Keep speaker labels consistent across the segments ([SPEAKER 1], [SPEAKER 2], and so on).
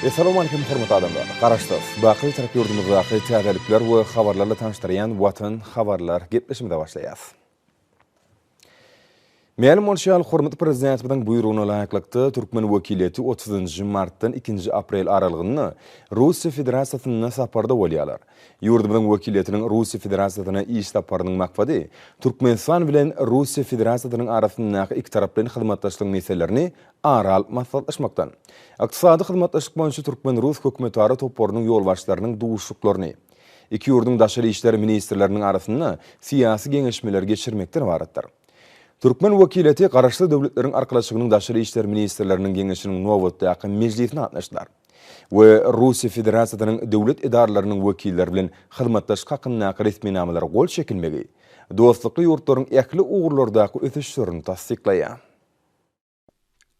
[SPEAKER 1] Essalawmalikim hormatly adamlar! Garaşsyz, baky Bitarap ýurdumyzdaky täzelikler we habarlarla tanyşdyrýan Watan habarlar gepleşigimize başlaýas. Mälim bolşy ýaly, hormatly Prezidentimiziň buýrugyna laýyklykda, türkmen wekiliýeti otuzynjy martdan ikinji aprel aralygynda Russiýa Federasiýasynda saparda bolýarlar. Ýurdumyzyň wekiliýetiniň Russiýa Federasiýasyna iş saparynyň maksady Türkmenistan bilen Russiýa Federasiýasynyň arasyndaky ikitaraplaýyn hyzmatdaşlygyň meselelerini ara alyp maslahatlaşmakdan, Ykdysady hyzmatdaşlyk boýunça türkmen-rus hökümetara toparynyň ýolbaşçylarynyň duşuşyklaryny, iki ýurduň daşary işler ministrleriniň arasynda syýasy geňeşmeleri geçirmekden ybaratdyr. Türkmen wekiliýeti Garaşsyz Döwletleriň Arkalaşygynyň Daşary işler ministrleriniň Geňeşiniň nobatdaky mejlisine gatnaşdylar we Russiýa Federasiýasynyň döwlet edaralarynyň wekilleri bilen hyzmatdaşlyk hakyndaky resminamalara gol çekilmegi dostlukly ýurtlaryň ähli ugurlardaky ösüşlerini tassyklaýar.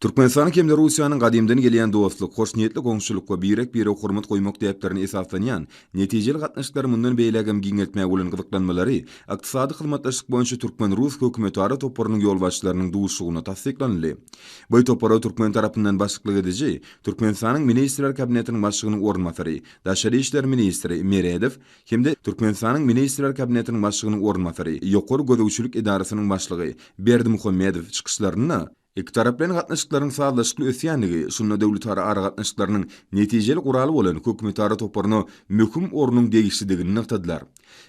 [SPEAKER 2] Türkmenistanyň hem-de Russiýanyň gadymdan gelýän dostluk, hoşniýetli goňşuçylyk we birek-birege hormat goýmak däplerine esaslanýan netijeli gatnaşyklary mundan beýlägem giňeltmäge bolan gyzyklanmalary Ykdysady hyzmatdaşlyk boýunça türkmen-rus hökümetara toparynyň ýolbaşçylarynyň duşuşygynda tassyklanyldy. Bu topara türkmen tarapyndan başlyklyk ediji Türkmenistanyň Ministrler Kabinetiniň Başlygynyň orunbasary, daşary işler ministri Meredow hem-de Türkmenistanyň Ministrler Kabinetiniň Başlygynyň orunbasary, Ýokary gözegçilik edarasynyň başlygy Berdimuhamedow çykyşlarynda, ikitaraplaýyn gatnaşyklaryň sazlaşykly ösýändigi, şunda döwletara aragatnaşyklarynyň netijeli guraly bolan hökümetara toparyna möhüm ornuň degişlidigini nygtadylar.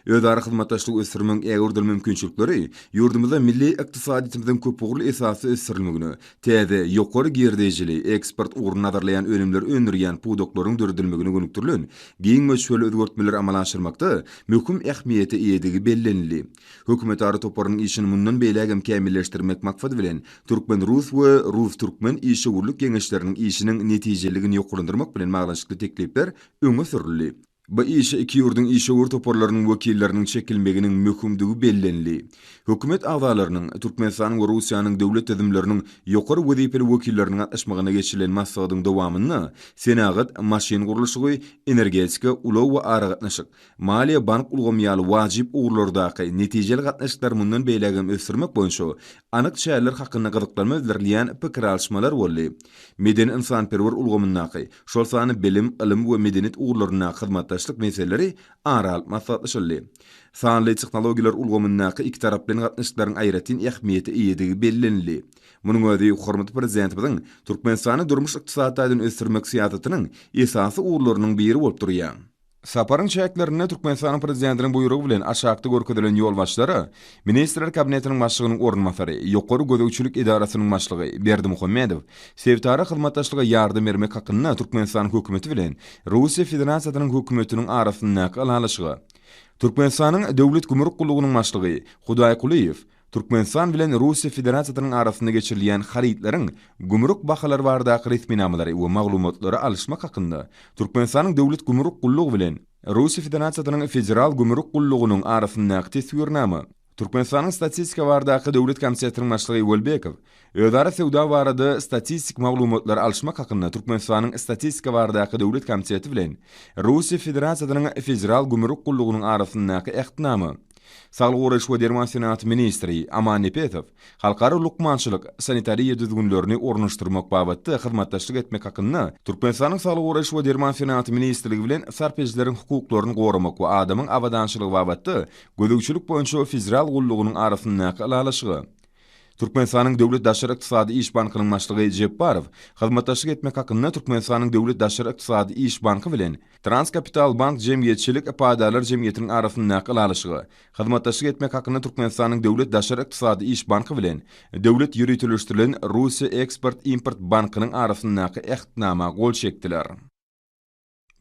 [SPEAKER 2] Özara hyzmatdaşlygy ösdürmegiň ägirt uly mümkinçilikleri ýurdumyzda milli ykdysadyýetimiziň köpugurly esasda ösdürilmegine, täze, ýokary girdejili, eksport ugruny nazarlaýan önümleri öndürýän pudaklaryň döredilmegine gönükdirilen giň möçberli özgertmeleri amala aşyrmakda möhüm ähmiýete eýedigi bellenildi. Hökümetara toparynyň işini mundan beýlägem kämilleşdirmek maksady bilen, türkmen-rus we rus-türkmen işewürlik geňeşleriniň işiniň netijeliligini ýokarlandyrmak bilen baglanyşykly teklipler öňe sürüldi. Bu işe iki ýurduň işewür toparlarynyň wekilleriniň çekilmeginiň möhümdigi bellenildi. Hökümet agzalarynyň, Türkmenistanyň we Russiýanyň döwlet düzümleriniň ýokary wezipeli wekilleriniň gatnaşmagynda geçirilen maslahatyň dowamynda senagat, maşyn gurluşygy, energetika, ulag we aragatnaşyk, maliýe-bank ulgamy ýaly wajyp ugurlardaky netijeli gatnaşyklary mundan beýlägem ösdürmek boýunça anyk çäreler hakynda gyzyklanma bildirilýän pikir alyşmalar boldy. Medeni-ynsanperwer ulgamyndaky, şol sanda bilim, ylym we medeniýet ugurlaryndaky hyzmatdaşlyk meseleleri ara alyp maslahatlaşyldy. Sanly tehnologiýalar ulgamyndaky ikitaraplaýyn gatnaşyklaryň aýratyn ähmiýete eýedigi bellenildi. Munuň özi hormatly Prezidentimiziň Türkmenistany durmuş-ykdysady taýdan ösdürmek syýasatynyň esasy ugurlarynyň biri bolup durýar. Saparyň çäklerinde Türkmenistanyň Prezidentiniň buýrugy bilen aşakda görkezilen ýolbaşçylara Ministrler Kabinetiniň Başlygynyň orunbasary, Ýokary gözegçilik edarasynyň başlygy Berdimuhamedow sebitara hyzmatdaşlyga ýardam bermek hakynda Türkmenistanyň Hökümeti bilen Russiýa Federasiýasynyň Hökümetiniň arasyndaky Ylalaşyga, Türkmenistanyň Döwlet gümrük gullugynyň başlygy Hudaýkulyýew Türkmenistan bilen Russiýa Federasiýasynyň arasynda geçirilýän harytlaryň gümrük bahalary baradaky resminamalary we maglumatlary alyşmak hakynda Türkmenistanyň Döwlet gümrük gullugy bilen Russiýa Federasiýasynyň Federal gümrük gullugynyň arasyndaky Teswirnama, Türkmenistanyň Statistika baradaky döwlet komitetiniň başlygy Welbekow özara söwda barada statistik maglumatlary alyşmak hakynda Türkmenistanyň Statistika baradaky döwlet komiteti bilen Russiýa Federasiýasynyň Federal gümrük gullugynyň arasyndaky Ähtnama, Saglygy goraýyş we derman senagaty ministri Aman Nepesow halkara lukmançylyk sanitariýa düzgünlerini ornaşdyrmak babatda hyzmatdaşlyk etmek hakynda Türkmenistanyň Saglygy goraýyş we derman senagaty ministrligi bilen sarp edijileriň hukuklaryny goramak we adamyň abadançylygy babatda gözegçilik boýunça federal gullugynyň arasyndaky ylalaşyga Türkmenistanyň Döwlet daşary ykdysady iş bankynyň başlygy Jepbarow hyzmatdaşlyk etmek hakynda Türkmenistanyň Döwlet daşary ykdysady iş banky bilen Transkapital bank jemgyýetçilik paýdarlar jemgyýetiniň arasyndaky ylalaşyga hyzmatdaşlyk etmek hakynda Türkmenistanyň Döwlet daşary ykdysady iş banky bilen Döwlet ýöriteleşdirilen Russiýa eksport-import bankynyň arasyndaky Ähtnama gol çekdiler.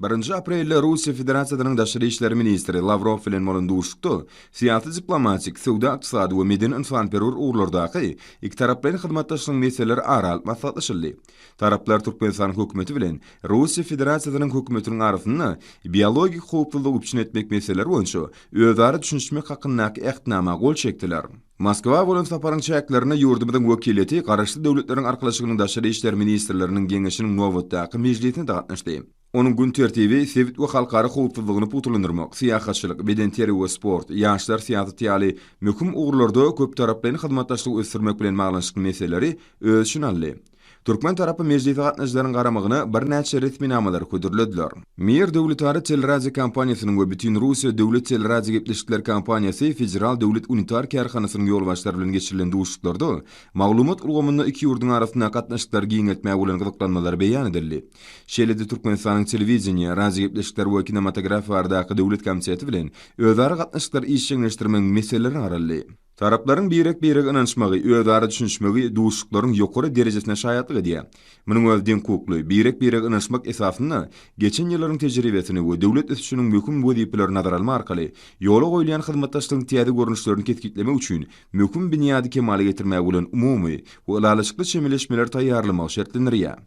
[SPEAKER 2] Birinji aprelde Russiýa Federasiýasynyň daşary işler ministri Lawrow bilen bolan duşuşykda syýasy-diplomatik, söwda-ykdysady we medeni-ynsanperwer ugurlardaky ikitaraplaýyn hyzmatdaşlygyň meseleleri ara alyp maslahatlaşyldy. Taraplar Türkmenistanyň Hökümeti bilen Russiýa Federasiýasynyň Hökümetiniň arasynda biologik howpsuzlygy üpjün etmek meseleleri boýunça özara düşünişmek hakyndaky Ähtnama gol çekdiler. Moskwa bolan saparyň çäklerinde ýurdumyzyň wekiliýeti Garaşsyz Döwletleriň Arkalaşygynyň Daşary işler ministrleriniň Geňeşiniň nobatdaky mejlisine-de gatnaşdy. Onuň gün tertibi sebit we halkara howpsuzlygyny pugtalandyrmak, syýahatçylyk, bedenterbiýe we sport, ýaşlar syýasaty ýaly möhüm ugurlarda köptaraplaýyn hyzmatdaşlygy ösdürmek bilen baglanyşykly meseleleri öz içine aldy. Türkmen tarapy mejlise gatnaşyjylaryň garamagyna birnäçe resminamalary hödürlediler. Mir döwletara teleradiokompaniýasynyň we Bütinrussiýa döwlet teleradiogepleşikler kompaniýasy federal döwlet unitar kärhanasynyň ýolbaşçylary bilen geçirilen duşuşyklarda maglumat ulgamynda iki ýurduň arasyndaky gatnaşyklary giňeltmäge bolan gyzyklanmalar beýan edildi. Şeýle-de Türkmenistanyň Telewideniýe, radiogepleşikler we kinematografiýa baradaky döwlet komiteti bilen özara gatnaşyklary işjeňleşdirmegiň meseleleri garaldy. Taraplaryň birek-birege ynanyşmagy, özara düşünişmegi duşuşyklaryň ýokary derejesine şaýatlyk edýär. Munuň özi deňhukukly, birek-birege ynanyşmak esasynda geçen ýyllaryň tejribesini we döwlet ösüşiniň möhüm wezipelerini nazara almak arkaly ýola goýulýan hyzmatdaşlygyň täze görnüşlerini kesgitlemek üçin möhüm binýady kemala getirmäge bolan umumy we ylalaşykly çemeleşmeleri taýýarlamagy şertlendirýär.